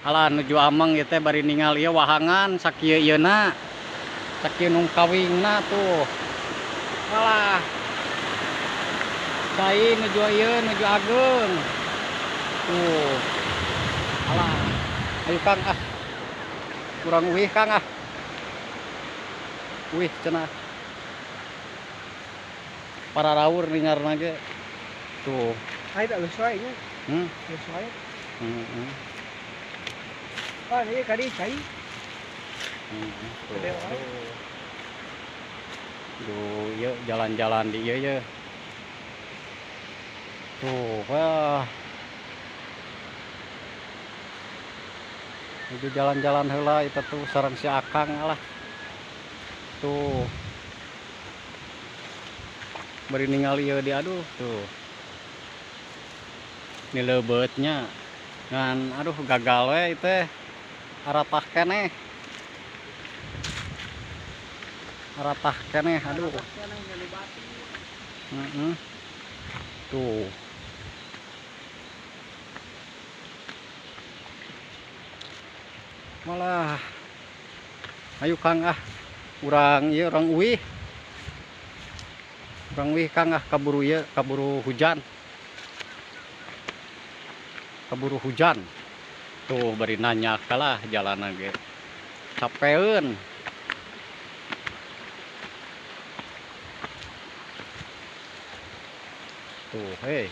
Alah nuju ameng ieu teh bari ningal ieu wahangan sakieu ieuna. Sakieu nungkawingna tuh. Alah. Cai nuju ieu nuju ageung. Tuh. Alah. Ayo Kang ah. Kurang uih Kang ah. Uih cenah. Pararaur ningarna ge. Tuh. Ayo tak geus wae nya. Geus wae. Ah, ieu kadi cai. Tuh. Gede wae. Duh, ieu jalan-jalan di ieu ye. Tuh, wah. Nuju jalan-jalan heula eta tuh sareng si Akang alah. Tuh. Bari ningali ieu di aduh tuh. Ini leubeutnya. Ngan aduh gagal we ieu teh. Aratah keneh. Aratah keneh aduh. Tuh. Malah ayo Kang ah. Urang ieu urang uih. Urang uih Kang ah kaburu ieu kaburu hujan. Kaburu hujan. Tuh bari nanya kalah jalanna ge. Capeun. Tuh, hei.